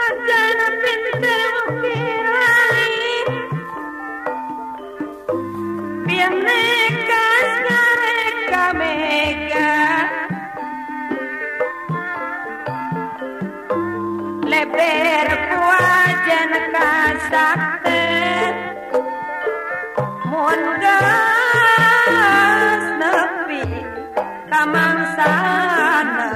Sanajan pinter ukir wali Bineka sareka mega Leber kuajan kasakten Mun geus nepi ka mangsana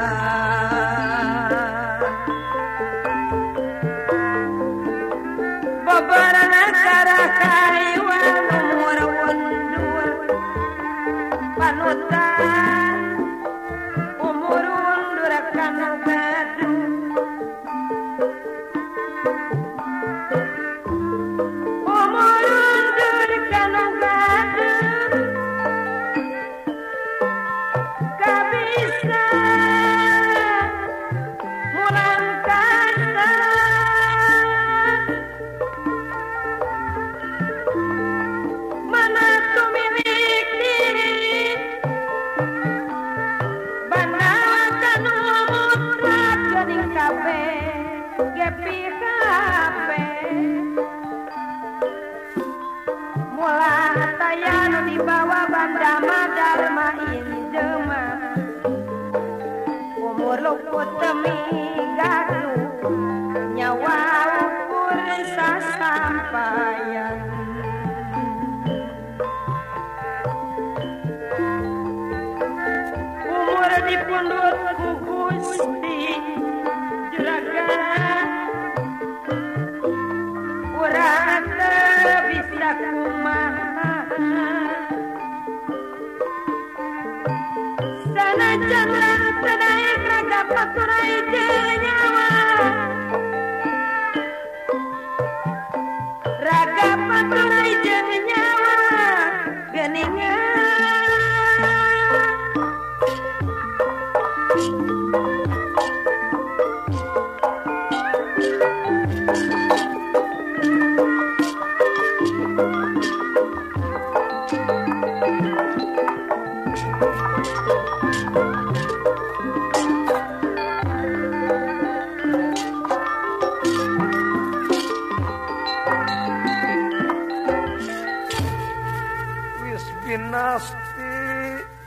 Beberana karakayuan umur undur panutan umur undur kanu gaduh umur undur kanu gaduh kabisa mulang kasa mana tu milik diri banda kanu mutlak geuning kabeh gepi kabeh mula taya nu dibawa banda dharma injeuma umur luput temi gaduh nyawa ukur sasampayan umur dipundhut ku Gusti Juragan urang teu bisa kumaha sanajan urang teu naek raga paturai jeung nyawa raga paturai jeung nyawa geuningan Wis binasti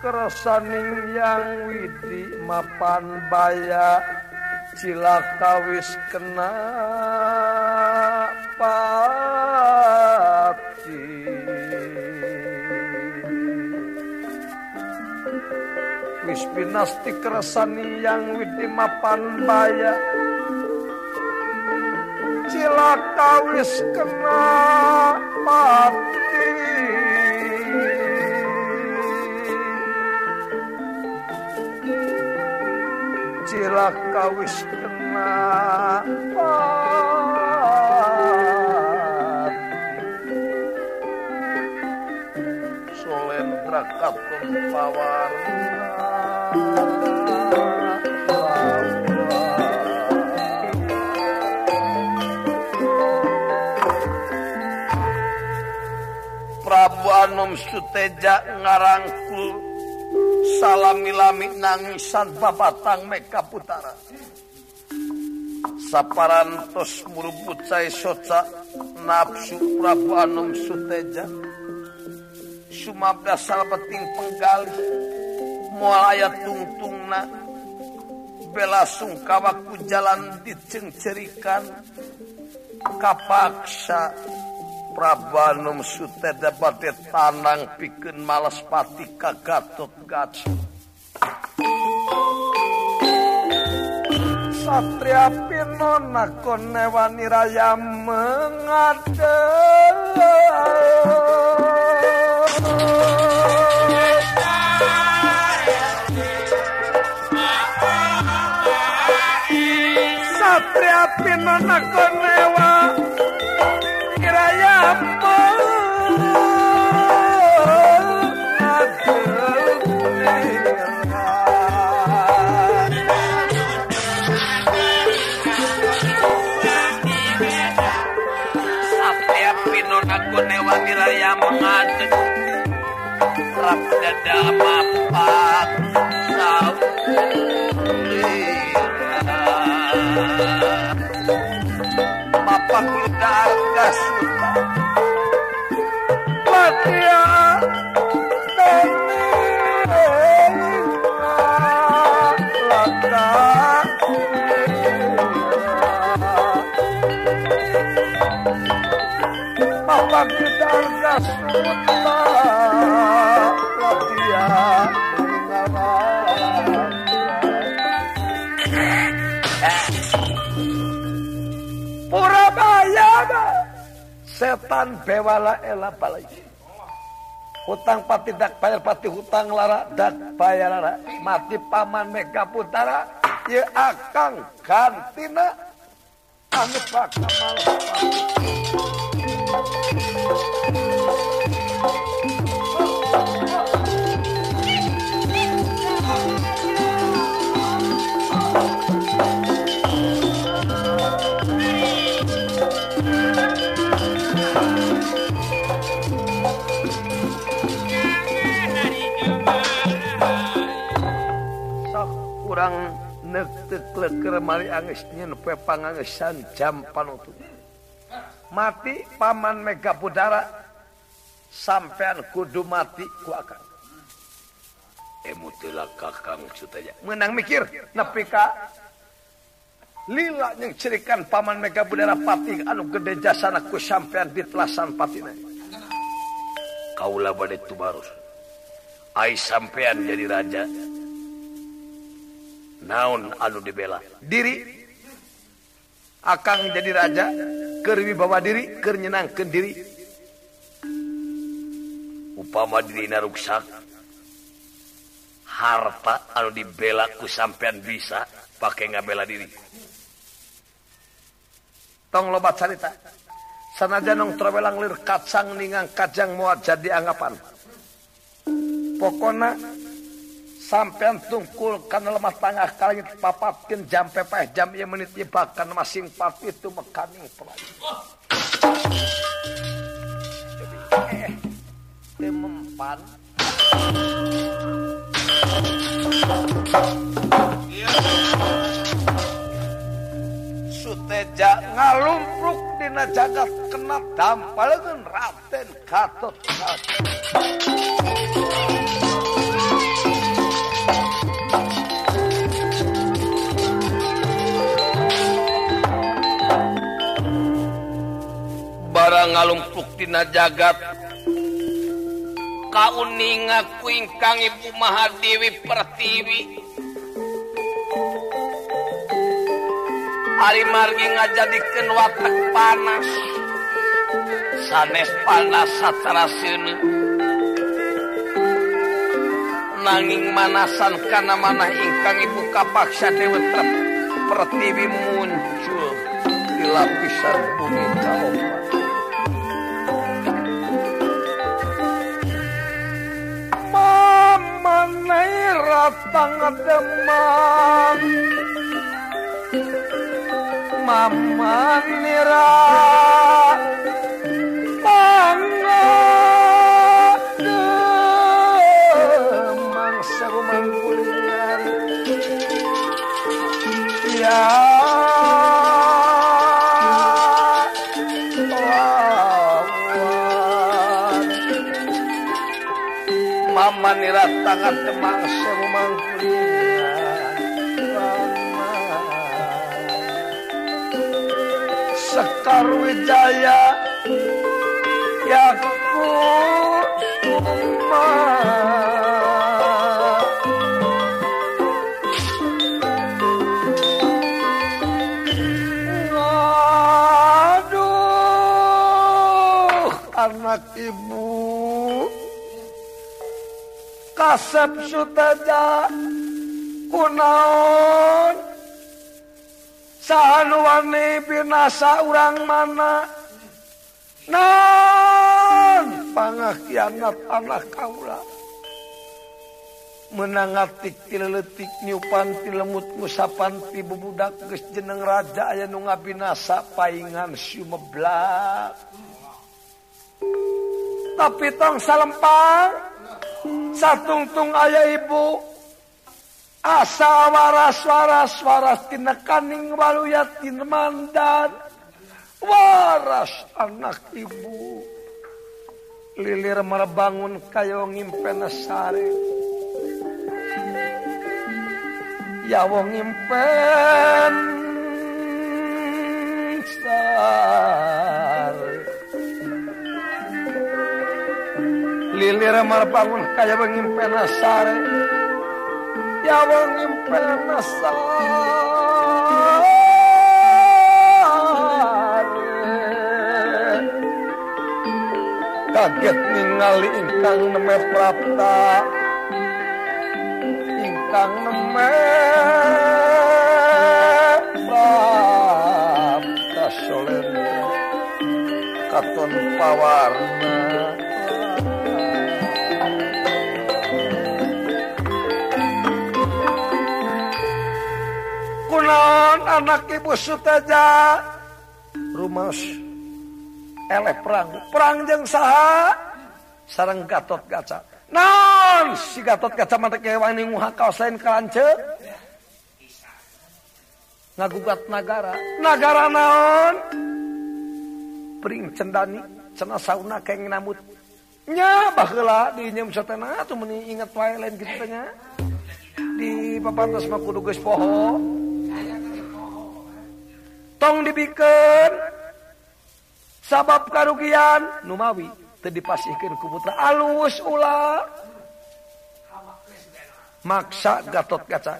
kersaning Yang Widi mapan baya cilaka wis kena pati wis binasti kersaning Yang Widi mapan baya cilaka wis kena pati cilaka wis kena pati Solendra katon pawarna Prabu Anom Suteja ngarangkul salami-lami nangisan babatang meka putara saparantos murubut cai soca nafsu Prabu Anom Suteja sumabda salbeting penggalih moal aya tungtungna bela sungkawa ku jalan dicengcerikan kapaksa Prabu Anom Suteja bade tanang pikeun malaspati ka Gatotkaca. Satria Pinona konewani raya mengadeg. Satria Pinona konewa raya Raya mengadeg rap dada mapak saulira. Mapak luda arga suta Latia Mapak luda arga suta Latia Purabaya setan bewala ela balai. Hutang pati dak bayar pati hutang lara dak bayar lara mati paman Mega Putara ye akang gantina anu bakal malah. Kurang nek-tek mari angis nyen poe pangangesan jam panotu. Mati paman Mega Putara sampean kudu mati ku akang. Emutila kakang sutaya. Menang mikir nepi ka lila yang cirikan paman Mega Putara pati anu gede jasana ku sampean di telasan patina. Kaula bade tubarus. Ai sampean jadi raja. Naon anu dibela diri akang jadi raja keur wibawa diri keur nyenangkeun diri upama dirina ruksak harta anu dibela ku sampean bisa pake ngabela diri tong loba carita sanajan nong trawelang lir kacang ningang kajang moal jadi anggapan pokona sampean tungkul kana lemah tangah kalangit papatkeun jam pepeh jam ieu menit ieu bahkan masing pati itu mekaning pelayu. Teu mempan. Suteja ngalumpruk dina jagat kena dampaleun Raden Gatotkaca. Barang ngalumpruk dina jagat kauninga ku ingkang Ibu Mahadewi Pertiwi ari margi ngajadikeun watak panas sanes panas sacara seuneu nanging manasan kana manah ingkang Ibu kapaksa Dewi Pertiwi muncul di lapisan bumi kaopat. Ratang demang Mama nira pangat demang serumang kulingan ya lawan Mama nira tangan demang serumang kulingan Sekar Wijaya Yaku Suma Aduh anak ibu kasep Suteja kunaon saha nu wani binasa urang mana non pangakhianat anak kaula menang atik ti leutik niupan ti lemut ngusapan ti bubudak geus jeneng raja aya nu ngabinasa paingan sumeblak tapi tong salempang satungtung aya ibu asa waras waras waras tinekaning waluya tinemandan Waras anak ibu. Lilir marbangun kayo ngimpen sare. Ya wong ngimpen sare. Lilir marbangun kayo ngimpen sare. Ya wong ngimpen sare. Kaget ningali ingkang neme prapta, ingkang neme prapta solene katon pawarna. Kunaon anak ibu Suteja rumaos eleh perang, perang jeung saha? Sareng Gatot Kaca. Naon si Gatot Kaca mah teh wani nguha kaos lain ka lanceuk? Ngagugat nagara. Nagara naon? Pring cendani cenah sauna keng namut. Nya baheula diinjem satena atuh meuni inget wae lain kitu teh nya. Di papantos mah kudu geus poho. Tong dibikeun sabab karugian numawi teu dipasihkeun ku putra alus ulah maksa Gatot Kaca.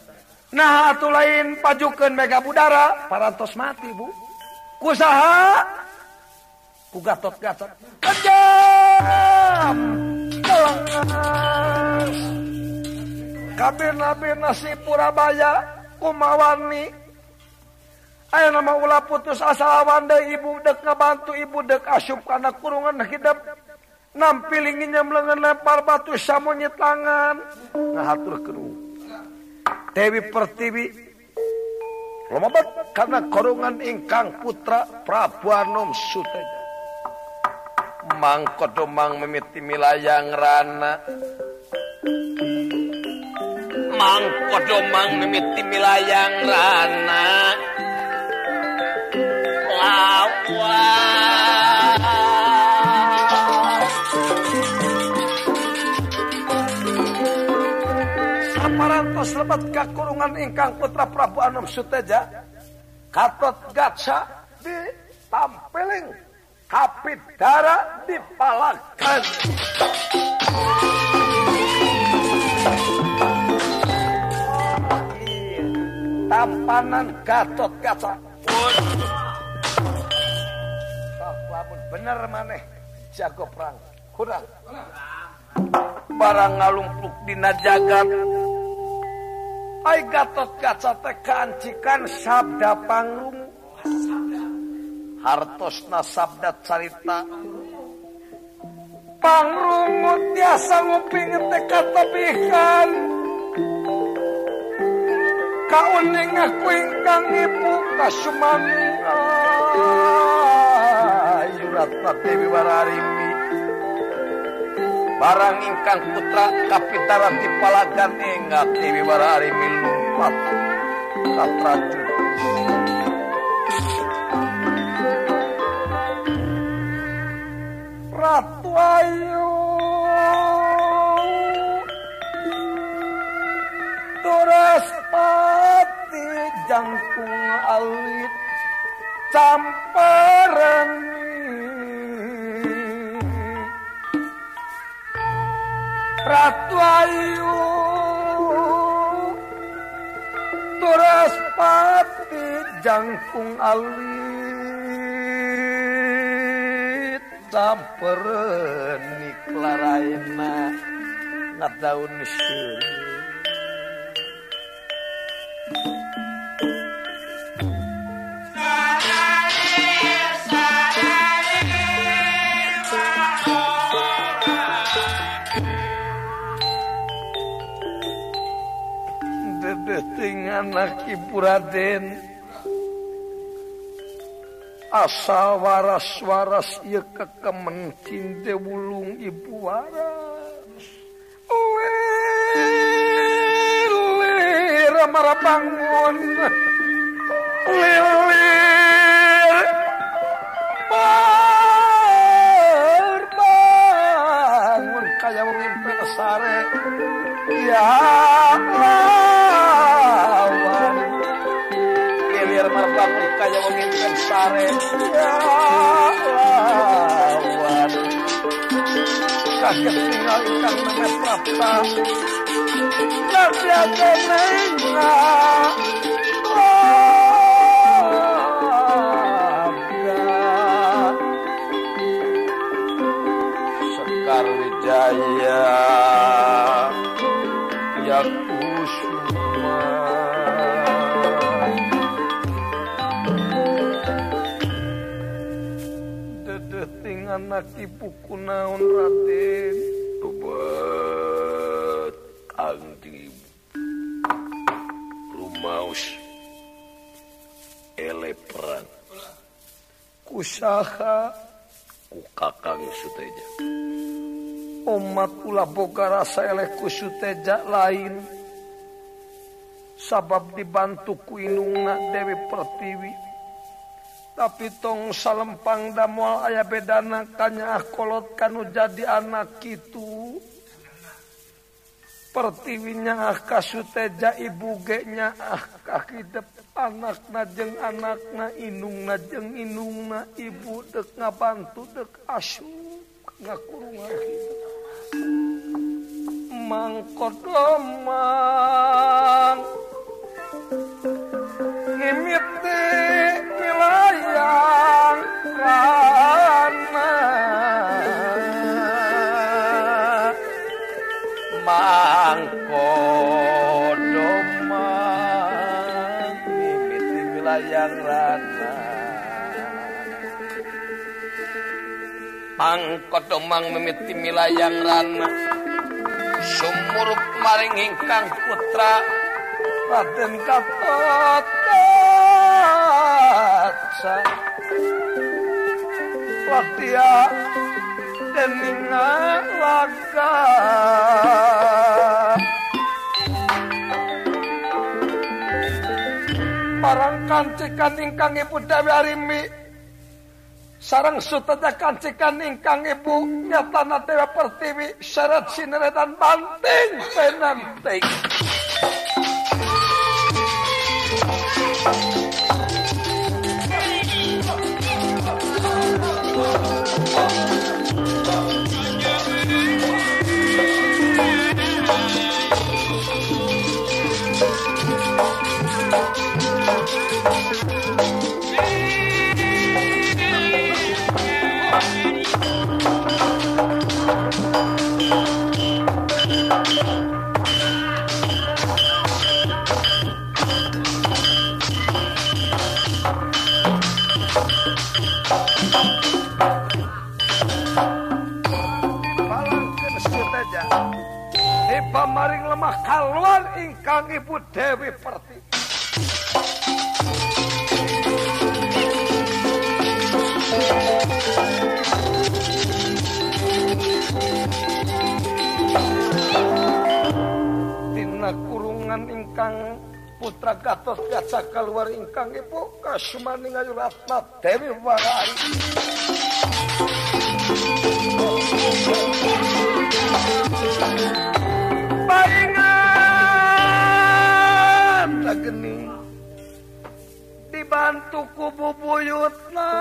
Nah atuh lain pajukeun Mega Budara parantos mati bu. Ku saha? Ku Gatot Kaca. Kejam. Telengas. Kabeh-nabeh si Purabaya kumawani. Ayeuna mah ulah putus asa lawan deui ibu dek ngabantu ibu dek asup kana kurungan hidep. Nampi linginyem leungeun lempar batu samunyit tangan ngahaturkeun Dewi Pertiwi lumebet kana kurungan ingkang putra Prabu Anom Suteja. Mangkodomang mimiti milayang rana. Mangkodomang mimiti milayang rana. Saparantos lebet ka kurungan ingkang putra Prabu Anom Suteja, Gatot Kaca ditampeling kapidara dipalakan. Tampanan Gatot Kaca. Lamun bener maneh jago perang kurang barang ngalumpluk dina jagat. Ai Gatot Kaca teh kaancikan sabda pangrungu, hartosna sabda carita pangrungu tiasa nguping teh katabihan. Kauning aku ingkang ibu kasumani ayu Ratna Dewi Wararimi. Barang ingkang putra kapitaran dipalagan ingat Dewi Wararimi lumpat katrajut. Ratu Ayu Turas pati jangkung alit camperan. Ratu Ayu Turas pati jangkung alit camperan niklaraina ngadaun seuri. Dedeting anak ibu Raden asa waras-waras ieu kekemen cinde wulung ibu waras. Lilir marabangun lilir Ya lawan Ilir marbangun kaya wong ingkang sare. Ya lawan kaget tinggal ingkang neme prapta. Sekar Wijaya ya Kusuma dedeh tinganak ibu kunaon Raden Tobat Kangjeng Ibu rumaos ele perang kusaha ku Kakang Suteja. Umat ulah boga rasa eleh ku Suteja lain sabab dibantu ku indungna Dewi Pertiwi. Tapi tong salempang da moal aya bedana kanyaah kolot kanu jadi anak kitu. Pertiwinya ah ka Suteja ibu ge nya ah ka hidep anakna jeung anakna indungna jeung indungna ibu dek ngabantu dek asup ngakurungan hidep. Mangkodomang ngimiti milayang rana Mangkodomang mimiti milayang rana Mangkodomang mimiti milayang rana sumurup maring ingkang putra Raden Gatotkaca Latya dening laga parang kancikan ingkang ibu Dewi Arimi sareng Suteja kancikan ingkang ibu nyatana Dewi Pertiwi syarat sineretan banting penanting. Pamaring lemah kaluar ingkang ibu Dewi Pertiwi. Tina kurungan ingkang putra Gatotkaca kaluar ingkang ibu kasumaning ayu Ratna Dewi Warai. Paringan geni dibantu ku bubuyutna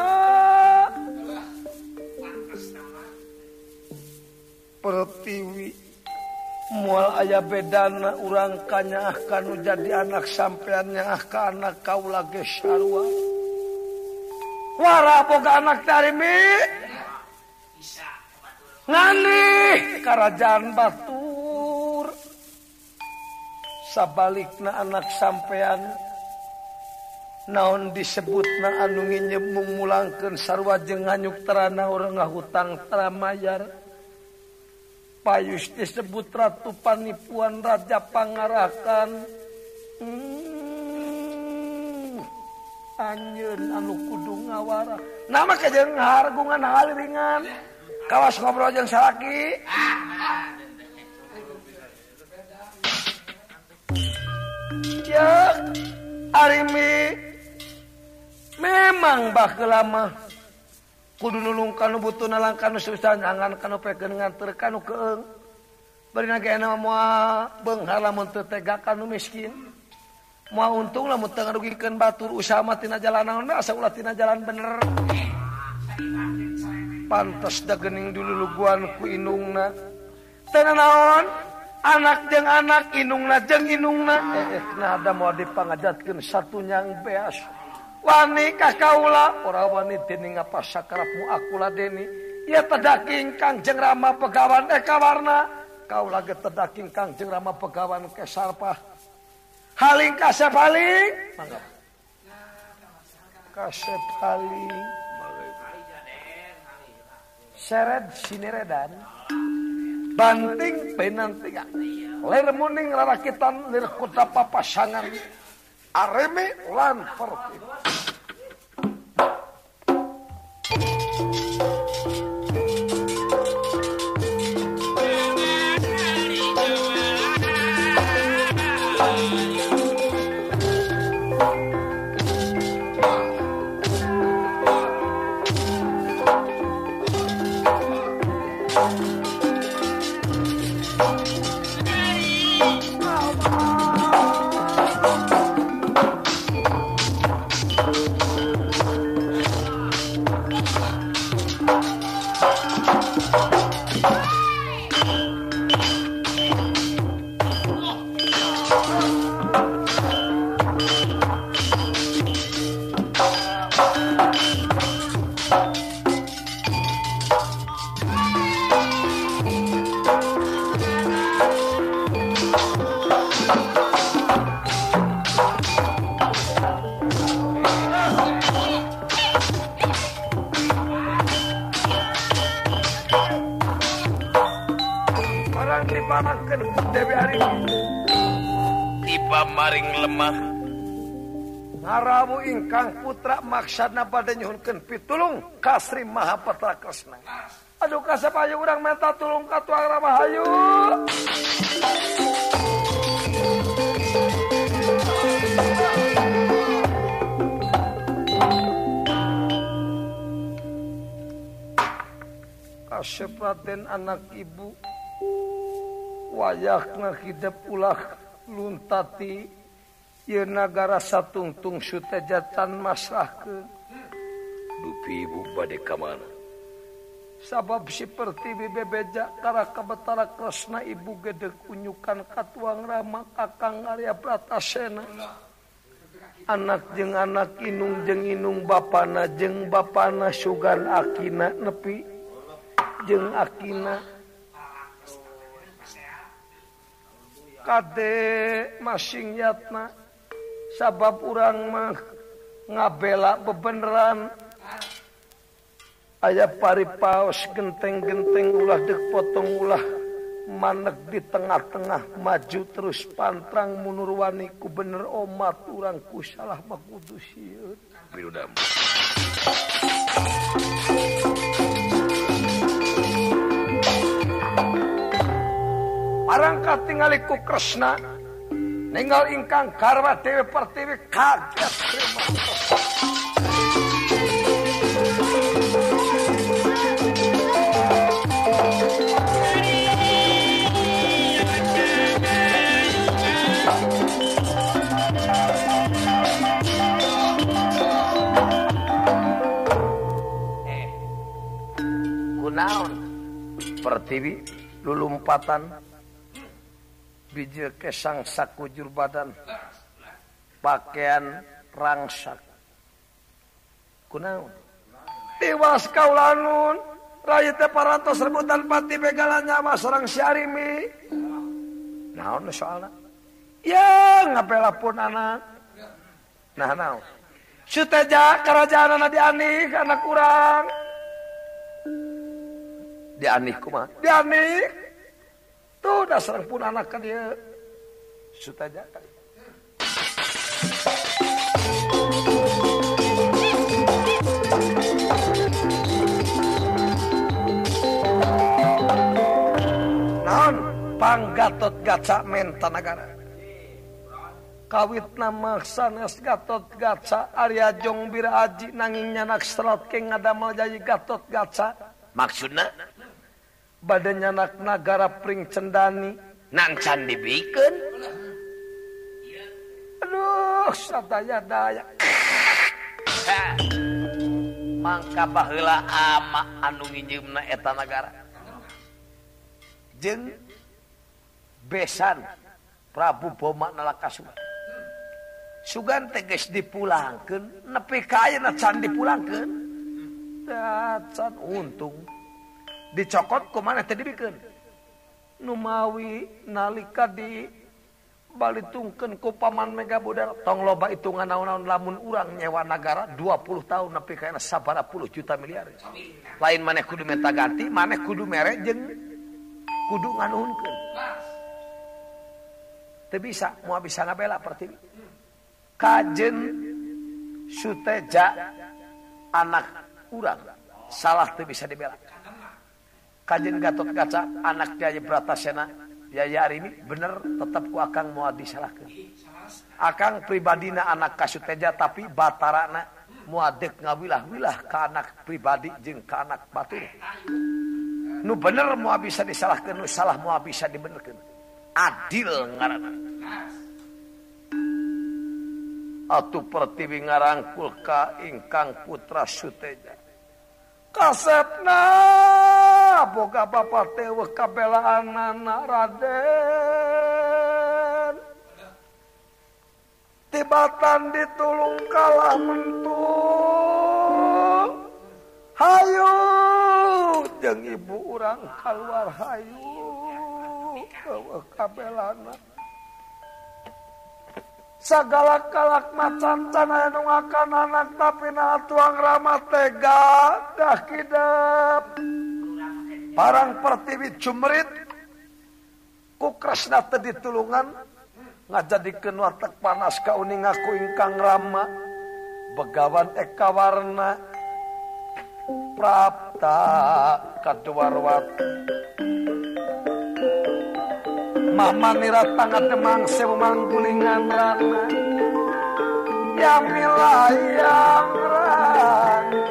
Pertiwi moal aya bedana urang kanyaah kanu jadi anak sampean nyaah ka anak kaula ge sarua. Wara boga anak tarimi ngalih karajaan batur. Sabalikna anak sampean naon disebutna anu nginjem mumulangkeun sarua jeung nganyuk terana urang ngahutang tara mayar. Payus disebut ratu panipuan raja pangarakan. Anjeun anu kudu ngawara. Nama kejeng hargungan haliringan. Kawas ngobrol jeung salaki. Ya, Arimi memang baheula mah kudu nulung kanu butuh nalang kanu susah nyangan kanu pekeun nganter kanu keung. Bari ge mah moal beunghar lamun teu tega ka nu miskin. Moal untung lamun teu ngarugikeun batur usaha mah tina jalan naon we asa ulah tina jalan bener. Pantes da geuning diluluguan ku indungna. Teu naon? Anak jeung anak, indungna jeung indungna. Nah da moal dipangajatkeun satunyang beas. Wani ka kaula ora wani dening apa sakarepmu aku ladeni. Ieu tedaking Kangjeng Rama Begawan Ekawarna. Kaula ge tedaking Kangjeng Rama Begawan Kesarpah. Haling kasep haling. Mangga. Kasep haling. Sered sineredan. Banting penantiga. Lir muning rarakitan lir kota papasangan. Areme lan perti. Tiba maring lemah ngarawu ingkang putra maksana bade nyuhunkeun pitulung ka Sri Mahapatra Kresna. Aduh kasep ayu urang minta tulung ka Tuang Rama hayu. Kasep Raden anak ibu wayahna hidep ulah luntati ieu nagara satungtung sutejatan masrahkeun. Dupi ibu bade ka mana? Sabab si Pertiwi bebeja karaka Betara Kresna ibu gedeg unyukan ka Tuang Rama Kakang Arya Bratasena. Anak jeung anak inung jeung inung bapana jeung bapana sugan akina nepi jeung akina. Kade masing yatna sabab urang mah ngabela bebeneran. Aya paripaos genteng-genteng ulah deuk potong ulah manek di tengah-tengah maju terus pantrang mundur wani ku bener omat urang ku salah mah kudu sieun. Birudam. Parangkat tingali ku Kresna ninggal ingkang garwa Dewi Pertiwi kaget terima. Kunaon Pertiwi lulumpatan bijil kesang sakujur badan pakaian rangsak kunaon tiwas kaulanun rayi teh parantos rebutan pati begalan nyawa sareng si Arimi naon soalna ya ngabela pun anak nah naon Suteja karajaanana dianih anak urang dianih kumaha dianih tuh dasar pun anak ka dieu Suteja ka naon Panggatot Gaca menta nagara kawitna maksanes Gatot Gaca Arya Jong Bira Aji nanging nyanak serat ke ngadamel jayi Gatot Gaca maksudna Bade nyanak nagara Pring Cendani nancan dibikeun. Aduh, sadaya daya. Mangka baheula ama anu nginjeumna eta nagara. Jeung besan Prabu Boma Nalakasura. Sugan teh geus dipulangkeun, nepi ka ayeuna can dipulangkeun. Can untung dicokot ku maneh teh dibikeun. Numawi nalika di balitungkeun ku Paman Mega Budara tong loba hitungan naon-naon lamun urang nyewa nagara 20 tahun nepi ka ayeuna sabaraha puluh juta miliar. Lain maneh kudu minta ganti, maneh kudu mere jeung kudu nganuhunkeun. Teu bisa, moal bisa ngabela Pertiwi. Kajen Suteja anak urang salah teu bisa dibela. Kajen Gatot Kaca anak Kyai Bratasena Yaya Arimi bener tetap ku akang moal disalahkeun. Akang pribadina anak ka Suteja tapi batarana moal deuk ngawilah-wilah ka anak pribadi jeung ka anak batur. Nu bener moal bisa disalahkeun, nu salah moal bisa dibenerkeun. Adil ngaranna. Atuh Pertiwi ngarangkul ka ingkang putra Suteja. Kasepna boga bapa teh weuh kabelaanana Raden. Tibatan ditulung kalah mentung. Hayu jeung ibu urang kaluar hayu eueuh kabelana. Sagala kalak macan can aya nu ngakan anak tapi na tuang ramah tega dah kidep. Parang Pertiwi cumrit ku Kresna teu ditulungan ngajadikeun watek panas kauninga ku ingkang rama begawan eka warna prapta kaduwarwat. Mamanira tangat demang sewu manggulingan rana yamilayang rana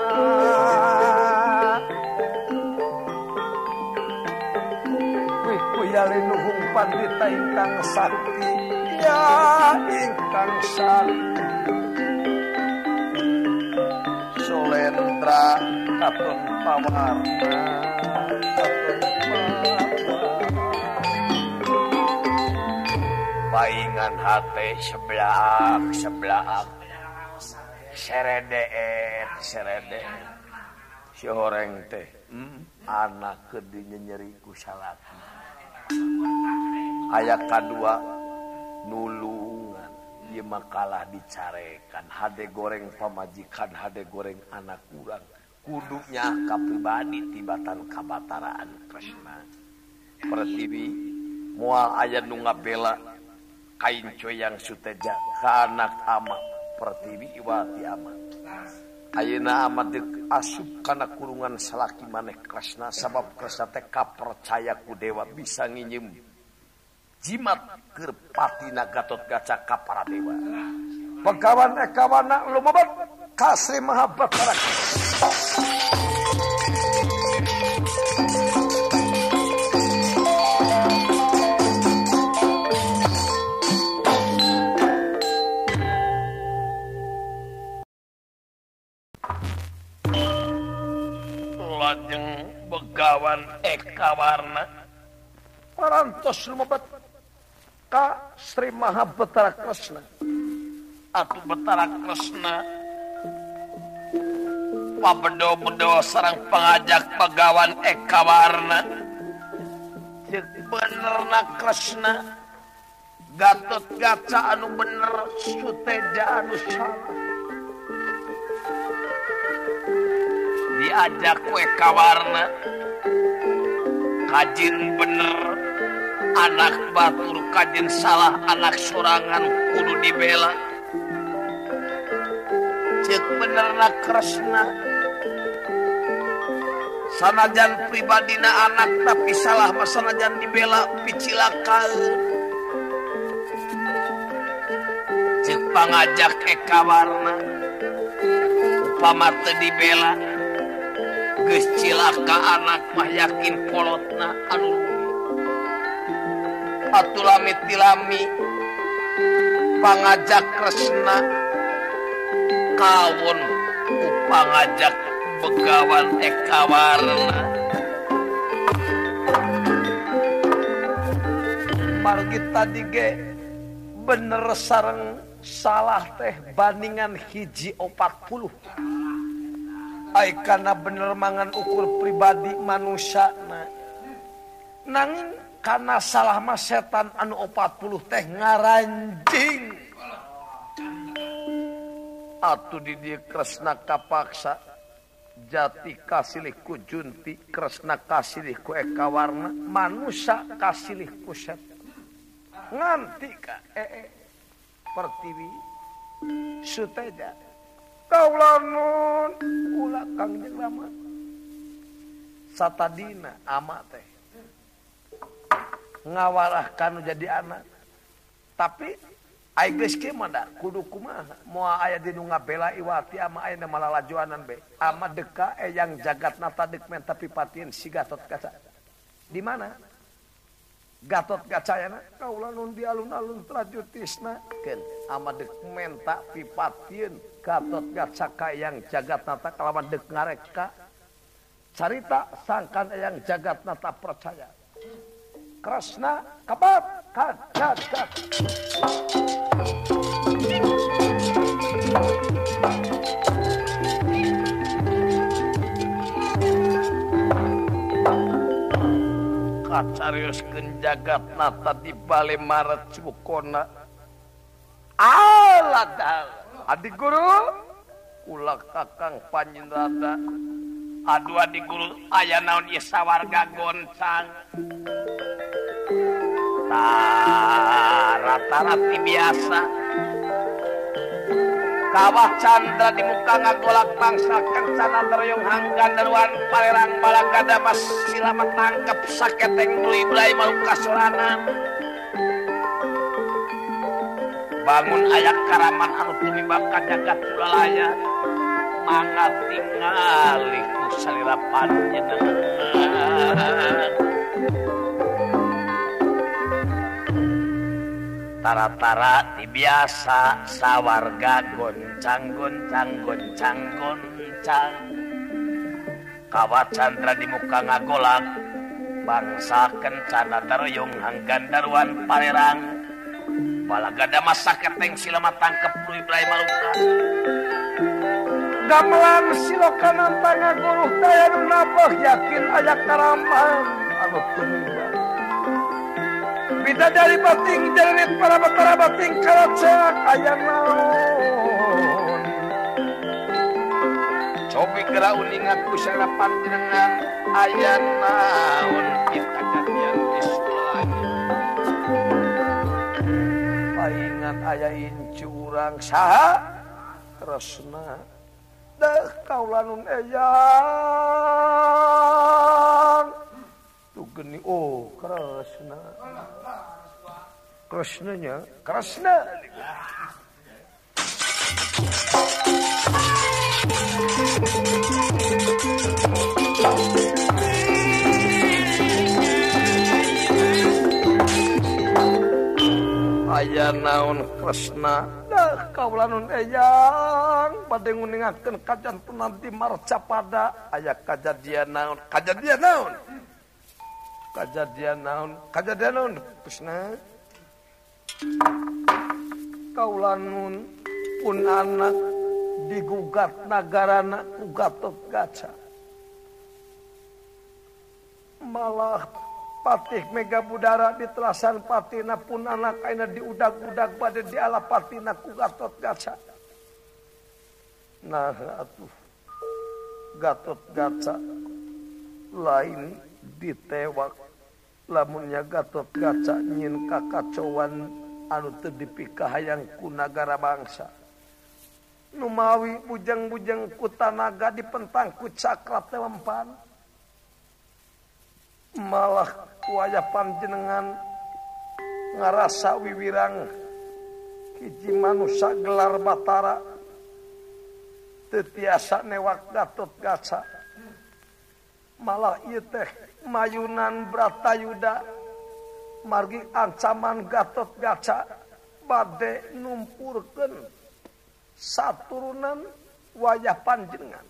wih kuyalinuhung pandita ingkang sakti ya ingkang sakti Sulendra katun pawarna katun paingan hate seblak seblak seredeet seredeet si horeng teh anak keur dinyenyeri ku salaki aya kadua nulungan ieu mah kalah dicarekan hade goreng pamajikan hade goreng anak urang kudunya ka pribadi tibatan kabataraan Kresna. Pertiwi moal aya nu ngabela kain coyang Suteja ka anak ama Pertiwi iwati ama. Ayeuna ama deuk asup kana kurungan salaki maneh Kresna sabab Kresna teh kapercaya ku dewa bisa nginjem jimat keur patina Gatot Kaca ka para dewa. Begawan ekawana lumebet ka Sri Maha Batara. Lajeng begawan eka warna parantos lumebet ka Sri Maha Batara Kresna. Atuh Batara Kresna pabedo-bedo sareng pangajak begawan eka warna ceuk benerna Kresna Gatot Kaca anu bener Suteja anu salah. Diajak kue kawarna kajin bener anak batur kajin salah anak sorangan kudu dibela. Ceuk benerna Kresna sanajan pribadina anak tapi salah mah sanajan dibela picilakaeun. Ceuk pangajak eka warna upama teu dibela Geus cilaka anak mah yakin kolotna anu atuh lami tilami pangajak Kresna kawon ku pangajak Begawan Ekawarna. Margi tadi ge bener sareng salah teh bandingan 1:40. Ai kana bener mangan ukur pribadi manusia na. Nanging kana salah mah setan anu 40 teh ngaranjing. Atuh di dieu Kresna kapaksa jati kasilih ku Junti, Kresna kasilih ku Ekawarna, manusia kasilih ku setan. Nganti ka Pertiwi Suteja kaula nun kula Kangjeng Rama satadina ama teh ngawarahkan nu jadi anak tapi ai geus kieu mah da kudu kumaha moal aya di nu ngabela iwati ama aya malalajoanan be ama deka eyang jagatnata deuk menta pipatieun si Gatot Kaca di mana Gatot Kaca yana kaula nun di alun-alun Prajutisna keun ama deuk menta pipatieun Gatot Kaca ka eyang jagatnata kalawan deuk ngareka carita sangkan eyang jagatnata percaya Kresna kabat kat kat kat Kacarioskeun jagatnata di bale Maret Sukona. Aladal adi guru kula kakang panjenengan. Aduh adi guru aya naon ieu sawarga goncang. Rata-rata biasa Kawah Chandra di muka ngagolak bangsa kencana teroyong hanggan daruan palerang balagada mas silamat tangkep saketeng tuli belai maluka sorangan bangun ayak karaman anu tumiba ka jagat sulalaya mangga tingali ku salira panjenengan. Tara-tara biasa sawarga goncang goncang goncang goncang Kawah Chandra di muka ngagolak bangsa kencana daroyong hanggan daruan palerang balagada masa keteng silama tangkep tuluy belai maluka gamelan silokanan tangaguluh daya nu napoh yakin aya karaman anu tumiba bidadari bating jerit para batara bating karaceak aya naon cobi geura uninga ku sana panjenengan aya naon kita kajadian istilahnya paingan aya incu urang saha Kresna deh kaula nun eyang tuh geni oh Kresna Kresnanya Kresna aya naon Kresna dah kaula nun eyang bade nguningakeun kajantenan di Marcapada aya kajadian naon kajadian naon kajadian naon kajadian naon Kresna kaula nun pun anak digugat nagarana ku Gatot Kaca malah patih Mega Budara di telasan patina pun anak aina diudag-udag bade diala patina ku Gatot Kaca. Nah atuh Gatot Kaca lain ditewak lamunnya Gatot Kaca nyin kakacauan anu teu dipikahayang ku nagara bangsa. Numawi bujang-bujang ku tanaga dipentang ku cakra telempan. Malah ku aya panjenengan ngarasa wiwirang hiji manusa gelar batara teu tiasa newak Gatot Kaca. Malah ieu teh mayunan Bratayuda margi ancaman Gatot Kaca bade numpurkeun saturunan wayah panjenengan.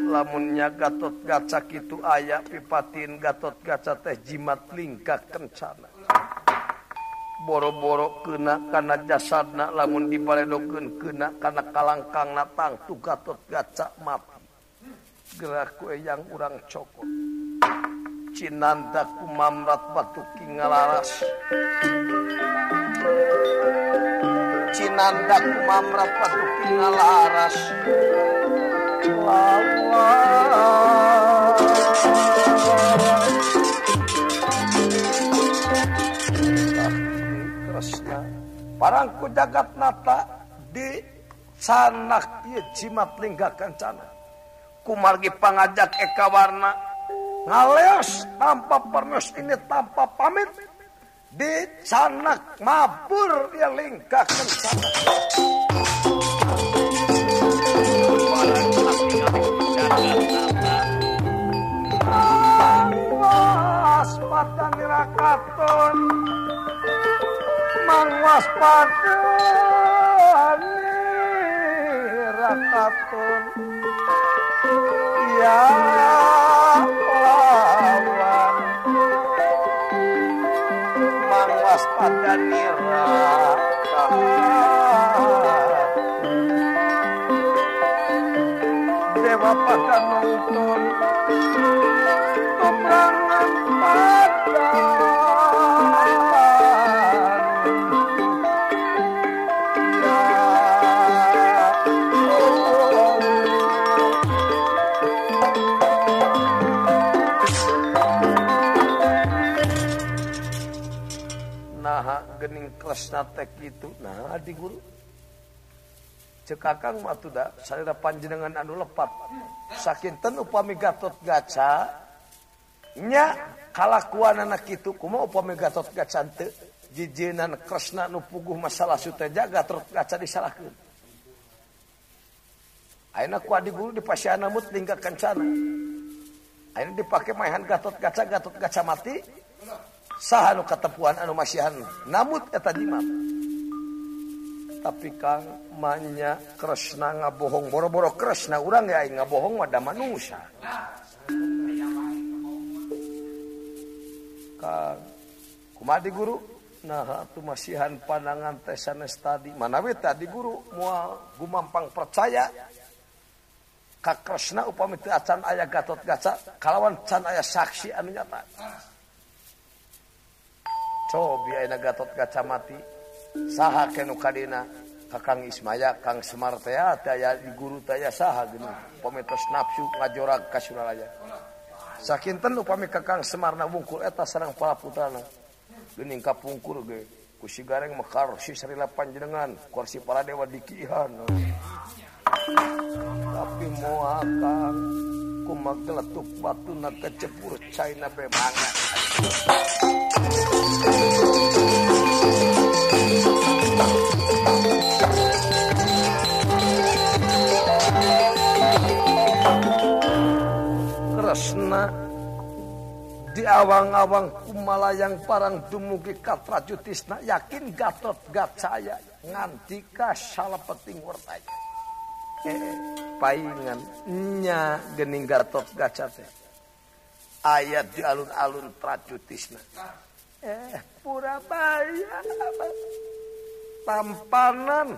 Lamunnya Gatot Kaca kitu aya pipatin Gatot Kaca teh jimat lingkah kencana. Boro-boro kena kana jasadna lamun dibaledokeun kena kana kalangkangna tangtu Gatot Kaca mati. Gerak ku eyang urang cokot. Cinanda ku mamrat batu kingalaras. Cinanda ku mamrat batu kingalaras. Kresna parangku jagat nata di sanak ieu jimat lingga kancana. Kumargi pangajak eka warna ngaleos tanpa pernos ini tanpa pamit di sanak mabur ya lingga kencana. Mangwaspada nirakaton, mangwaspada nirakaton, ya lawan, mangwaspada nirakaton. Dewa pada nonton peperangan pada nah gening Kresna teh kitu nah adi guru cek akang mah atuh da salira panjenengan anu lepat sakinten upami Gatot Kaca nya kalakuanana kitu kumaha upami Gatot Kaca teu jijienan Kresna nu puguh masalah Suteja Gatot Kaca disalahkeun. Ayeuna ku adi guru dipasihan mut lingga kancana. Ayeuna dipake maehan Gatot Kaca, Gatot Kaca mati saha nu katepuan anu masihan namut eta jimat. Tapi Kang manya Kresna ngabohong boro-boro Kresna urang ge aing ngabohong mah da manusia. Kang kumaha di guru? Nah atuh masihan pandangan teh sanes tadi. Manawi tadi guru moal gumampang percaya ka Kresna upami teu acan aya Gatot Kaca kalawan can aya saksi anu nyata. Cobi ayeuna Gatot Kaca mati saha kenu kadina Kakang Ismaya Kang Semar teh aya di guru teh aya saha geuning upami tos nafsu ngajorag ka Suralaya. Sakinten upami Kakang Semarna wungkul eta sareng para putrana geuning kapungkur ge ku si Gareng mekar si sarila panjenengan kursi para dewa dikihan. Tapi moal Kang kumaha geletuk batuna kecepur caina be mangga. Kresna di awang-awang kumalayang parang dumugi kaprajutisna yakin Gatot Kaca aya ngantika salapeting wertaya. Paingan nya gening Gatot Kaca teh aya di alun-alun prajutisna. Purabaya tampanan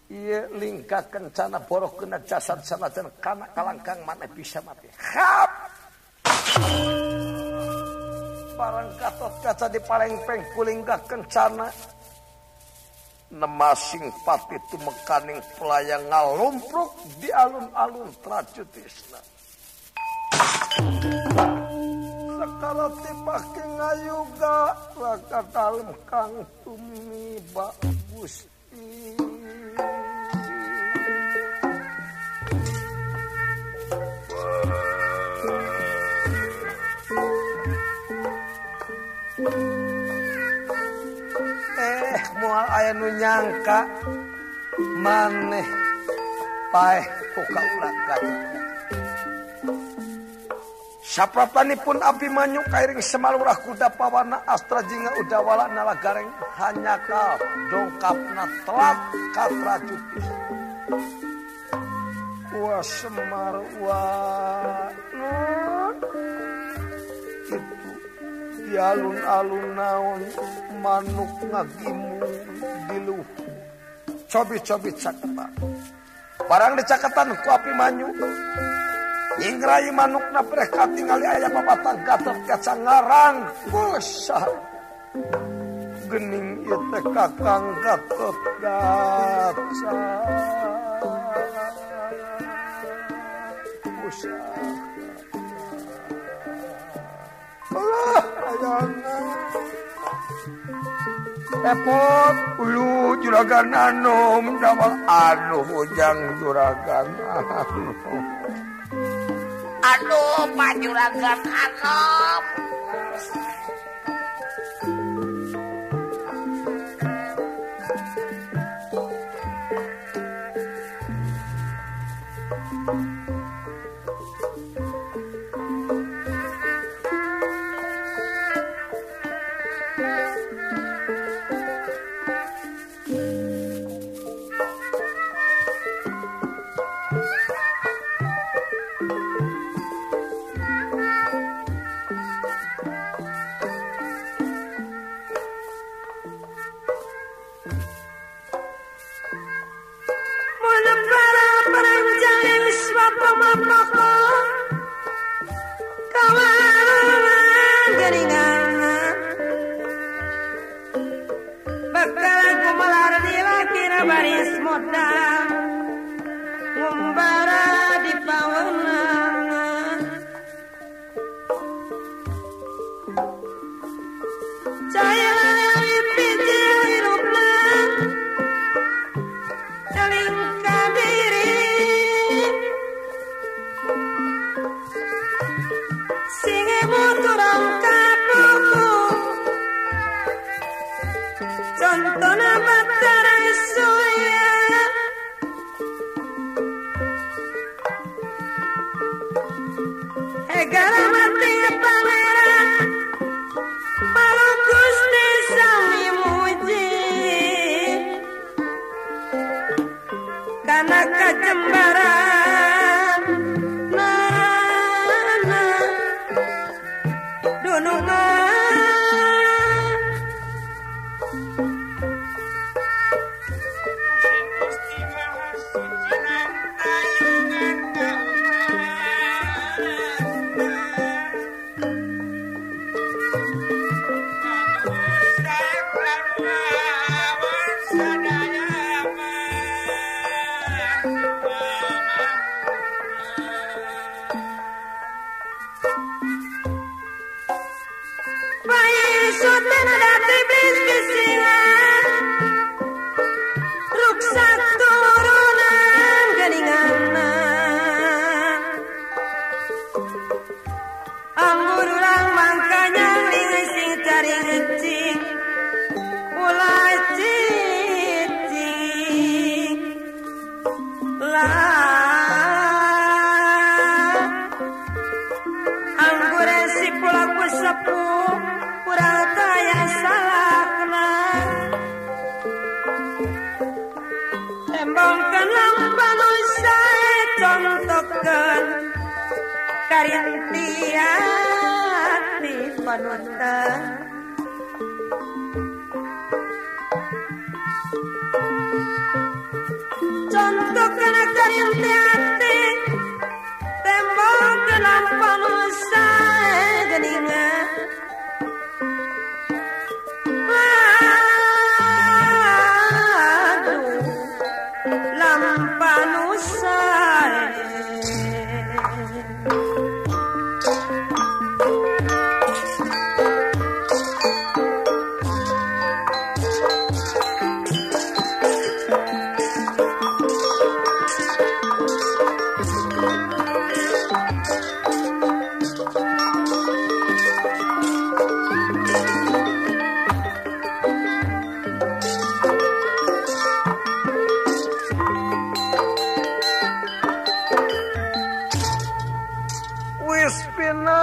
ieu lingka kencana boroh kena jasad sanajan kana kalangkang maneh bisa mati. Hap! Barang Gatot Kaca dipalengpeng ku lingka kencana nemasing pati tumekaning pelayang ngalumpruk di alun-alun prajutisna. Sakala tipake ngayuga raka dalem kang tumiba Gusti. Moal aya nu nyangka maneh paeh ku kaula Gatot. Sapratanipun Abimanyu kairing Semalurah kuda pawana astra jingga udawala nalagareng hanyakal dongkapna telat katrajuti. Wah Semar wah nun itu di alun-alun naon manuk ngagimu diluh cobi-cobi caketan barang dicaketan ku Abimanyu ingrai manukna preh katingali aya papatang Gatot Kaca ngarang kusah gening ieu teh Kakang Gatot Kaca kusah Allah ayana epot ulu juragan anom dawal anu hujang juragan anom. Aduh, Pak Juragan Anom.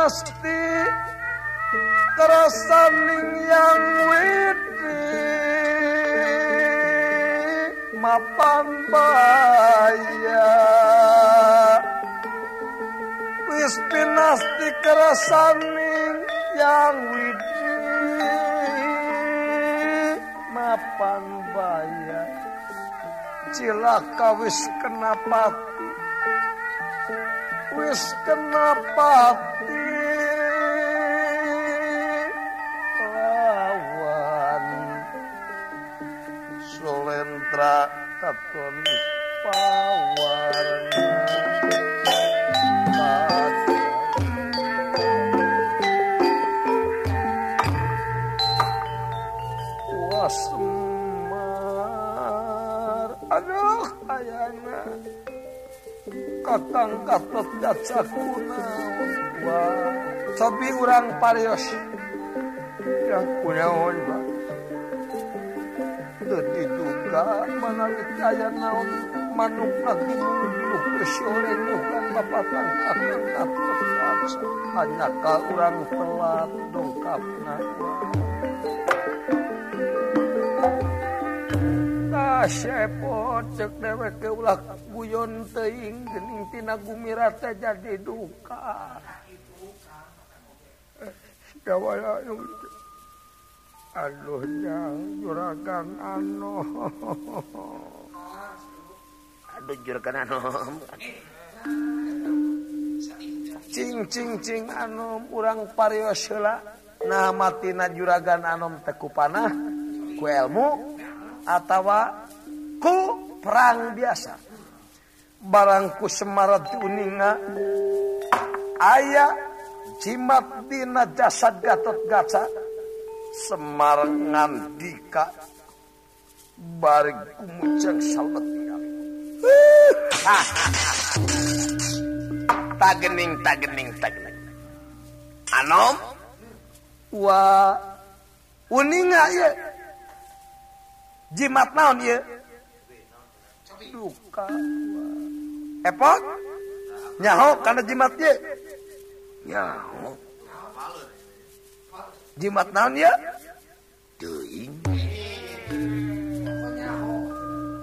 pinasti kerasaning yang widi mapan baya wis pinasti kerasaning yang widi mapan baya cilaka wis kena pati wis kena pati lawan Sulentra katon pawarna Semar aduh ayana Kakang Gatot Gaca kunaon wah cobi urang parios ya kunaon Pak teu diduga manawi aya naon manuk lagi sore nukan bapatan Kakang Gatot Gaca hanya ka urang telat dongkapna. Sepot cek dewek ke ulah guyon teuing geuning tina gumira teh jadi duka. Dawala aduh jang juragan ano. Aduh juragan ano. Cing cing cing anom urang parios heula. Nah matina juragan anom teh ku panah ku ilmu atawa ku perang biasa barangku Semar diuninga aya jimat dina jasad Gatot Gaca Semar ngandika bari gumujeng salmet ningali tagening tagening tagening anom wa uninga ieu jimat naon ieu duka epot nyaho kana jimat ieu nyaho jimat naon ieu teuing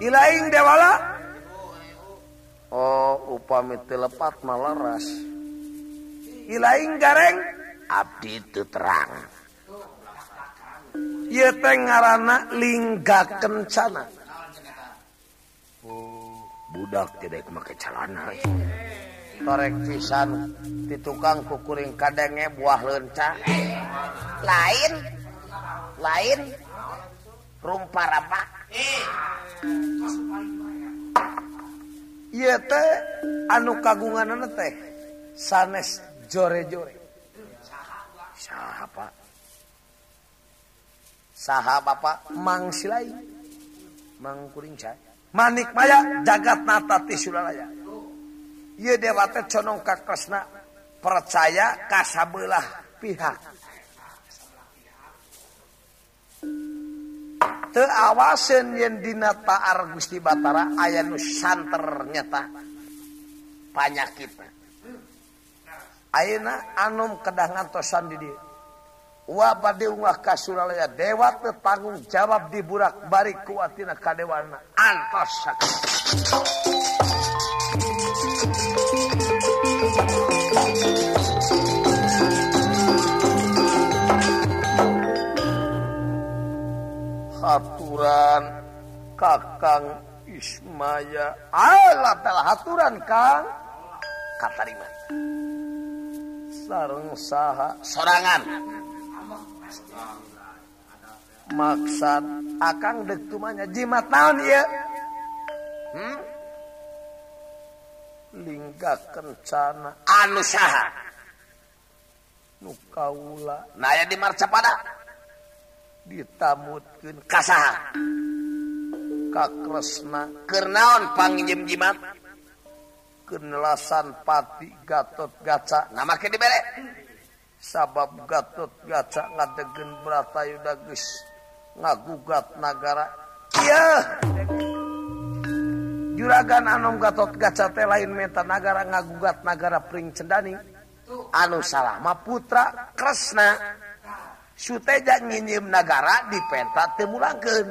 ilaing dewala oh upami teu lepat malaras ilaing gareng abdi teu terang. Ieu teh ngaranna lingga kencana. Oh, budak teh daek make calana. Torek pisan ti tukang kukuring kadenge buah leunca. Lain. Lain rumparapa. Ieu teh anu kagunganna teh sanes jore-jore. Saha Pak? Saha Bapak Mang Silai Mang Kuring Cai Manik Maya jagat nata ti Sulalaya. Ieu dewa teh conong ka Kresna percaya ka sabelah pihak. Teu awaseun yen dina taar Gusti Batara aya nu santer nyata panyakitna. Ayeuna anom kedah ngantosan di dieu. Wa bade ungah ka Suralaya dewa teu tanggung jawab diburak bari ku atina kadewana antos sakit. Haturan Kakang Ismaya alah telah haturan Kang katarima sareng saha sorangan maksad akang dek tumanya jimat naon ieu lingga kencana anu saha nu kaula nah aya di Marcapada ditamutkeun ka saha ka Kresna keur naon panginjem jimat keur nelasan pati Gatot Gaca nah make dibere sabab Gatot Gaca ngadegen Bratayuda geus ngagugat nagara ieu juragan anom Gatot Gaca teh lain menta nagara ngagugat nagara Pring Cendani Anu salah mah putra Kresna. Suteja nginjem nagara dipenta teu mulangkeun.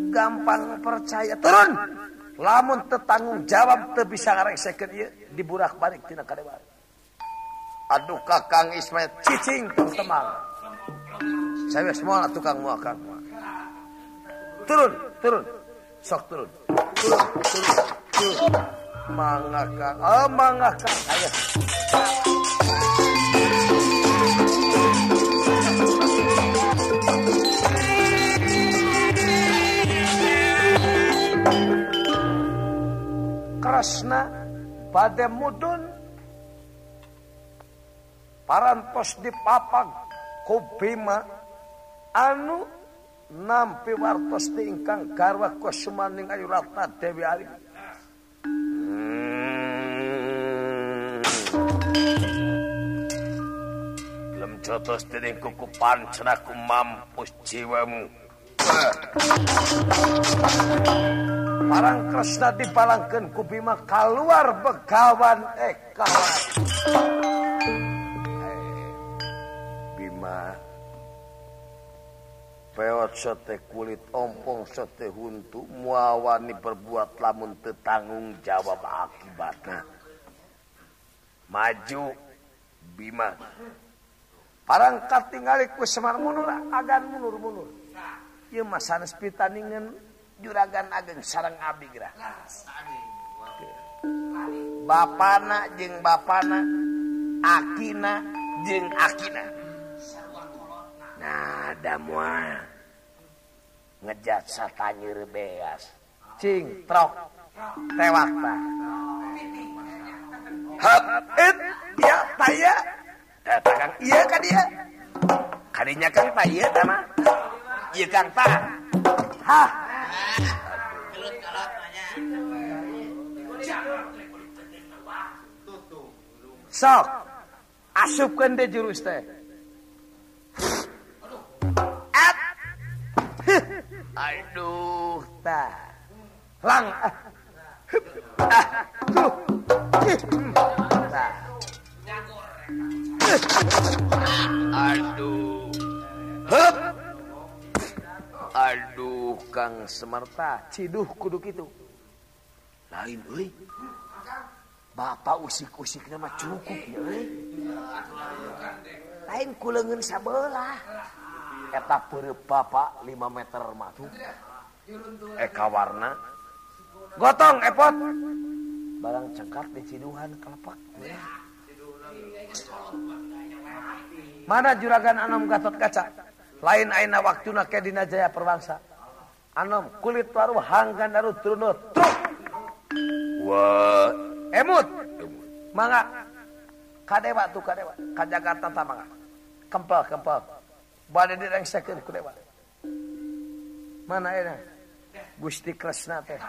Gampang percaya turun. Lamun teu tanggung jawab teu bisa ngarengsekeun ieu diburak balik tina kadewa. Aduh Kakang Ismail cicing tong temang. Saya semua tukang moal Kang. Turun, turun. Sok turun. Turun, turun, turun. Mangga Kang. Oh, mangga Kang. Ayo. Kresna bade mudun parantos dipapag ku Bima anu nampi wartos ti ingkang garwa kusumaning Ayu Ratna Dewi Arim. Lem jotos dening kuku pancen aku mampus jiwamu. Parang Kresna dipalangkeun ku Bima kaluar begawan Eka. Bima peot sete kulit ompong sete huntu muawani berbuat lamun teu tanggung jawab akibatna. Maju Bima. Parang katingali ku Semar mundur agan mundur-mundur. Ieu mah sanes pitaningan juragan ageng sareng abdi geura. Bapana jeung bapana, akina jeung akina. Nah, da moal ngejat satanyeur beas. Cing trok tewak tah. Hep it ya taya. Eta Kang ieu ka dieu. Kadinya Kang tah ieu tah mah. Ieu Kang tah. Hah. Sok asupkeun deui jurus teh. At. Aduh tah. Lang. Ah. Tuh. Tah. Aduh. Hup. Aduh Kang Semerta ciduh kudu kitu. Lain euy. Bapak usik-usikna mah cukup ya euy. Lain ku leungeun sabelah. Eta peureup bapak 5 meter mah tuh. Eka warna. Gotong epot. Barang cengkak di ciduhan kelepak. Mana juragan Anom Gatot Kaca? Lain aina waktuna ke dina jaya perwangsa. Anom kulit waru hanggan daru turunut. Truk. Wah, emut. Mangga. Kadewa tuh kadewa. Ka Jakarta tah mangga. Kempel kempel. Bade direngsekeun ku dewa. Mana ayeuna? Gusti Kresna teh.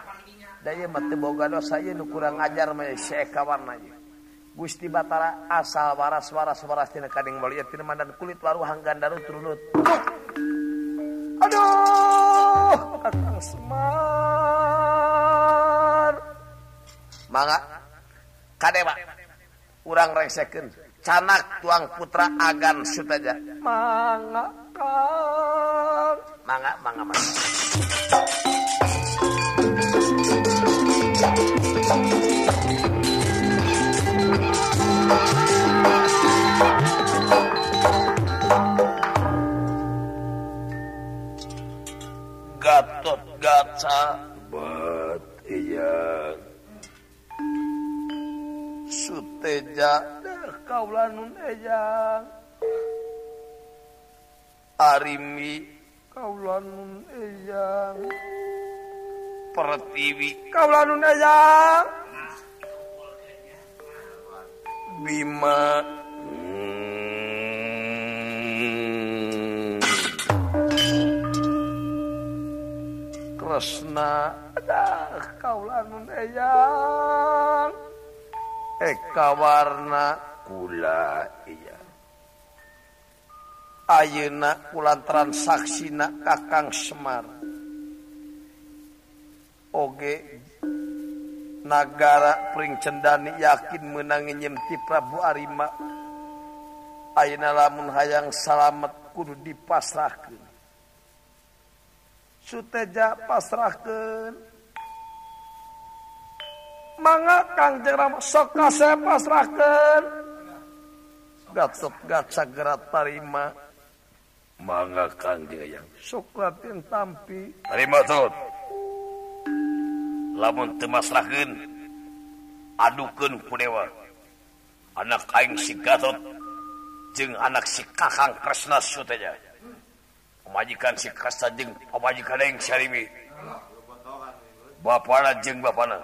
Da ieu mah teu boga dosa ieu nu kurang ajar mah si Eka Warna ieu. Gusti Batara asal waras waras waras tina kading mulia tina mandan kulit waru hanggan daru turunut. Aduh, Kakang Semar. Mangga kadewa urang rengsekeun canak tuang putra agan Sutaja. Mangga Kang. Mangga mangga mangga. Gatot Kaca bet iya Suteja deh kaula nun ejang Arimi kaula nun ejang Pertiwi kaula nun ejang Bima Kresna dah kaula nun eyang Eka warna kula iya ayeuna kulantaran saksina Kakang Semar oge Nagara Pring Cendani yakin menang nginjem ti Prabu Arima. Ayeuna lamun hayang salamet kudu dipasrahkeun. Suteja pasrahkeun. Mangga Kangjeng Rama sok kasep pasrahkeun. Gatot gaca gerat tarima. Mangga Kangjeng Eyang sok latin tampi. Tarima tot. Lamun teu masrahkeun adukeun ku dewa. Anak aing si Gatot jeung anak si Kakang Kresna Suteja. Pamajikan si Kresna jeung pamajikan aing si Arimi. Bapana jeung bapana.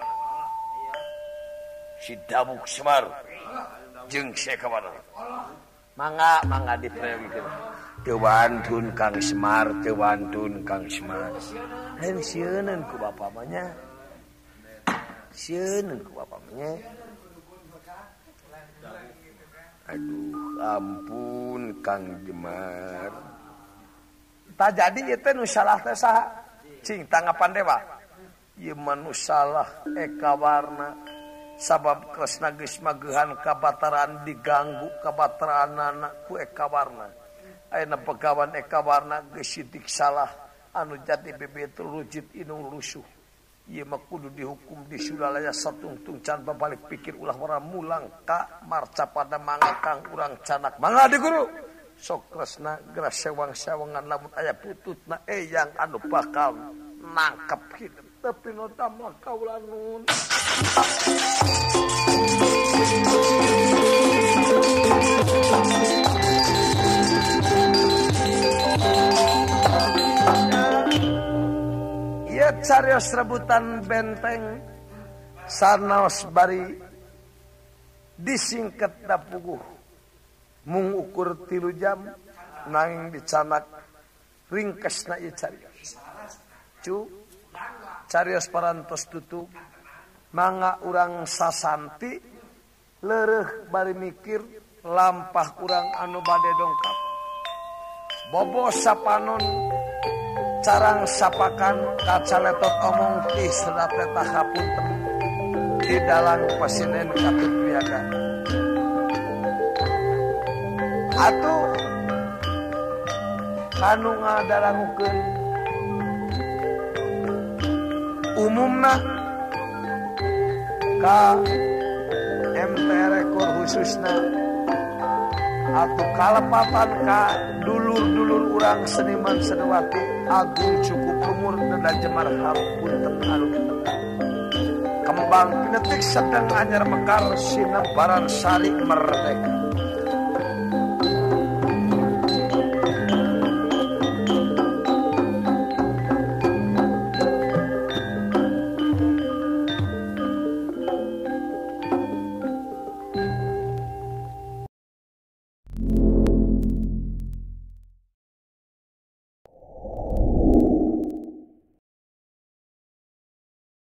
Si Dabuk Semar jeung si Ekawarna. Mangga mangga diprayogikeun. Teu wantun Kang Semar, teu wantun Kang Semar. Lain sieuneun ku bapa mah nya. Sieun ku bapa mah nya. Aduh, ampun Kang Jemar. Tak jadi ieu teh nu salah teh saha? Cing tanggapan dewa. Ieu mah nu salah Ekawarna. Sabab Kresna geus magehan kabataraan diganggu kabataraanana ku Ekawarna. Ayeuna begawan Ekawarna geus sidik salah anu jati bebet rujit inung rusuh. Ieu mah kudu dihukum di Sulalaya satungtung can babalik pikir ulah ora mulang ka marcapada mangga kang urang canak. Mangga di guru. Sok Kresna geura sewang-sewangan lamun aya pututna eyang anu bakal nangkep hidup. Tapi nu damel kaula nun. Ieu carios rebutan benteng sanaos bari disingket dapuguh mung ukur 3 jam nanging dicanak ringkesna ieu carios. Cu carios parantos tutup mangga urang sasanti leureuh bari mikir lampah urang anu bade dongkap. Bobo sapanon carang sapakan kacaletot omong ti serat eta hapunten di dalang pasinen katut wiyaga. Atuh anu ngadarangukeun umumna ka MT Rekor khususna atau kalepatan ka dulur-dulur urang seniman seniwati agung cukup umur dan jemar hapunten anu kembang pinetik sedang anyar mekar sinebaran sari merdeka.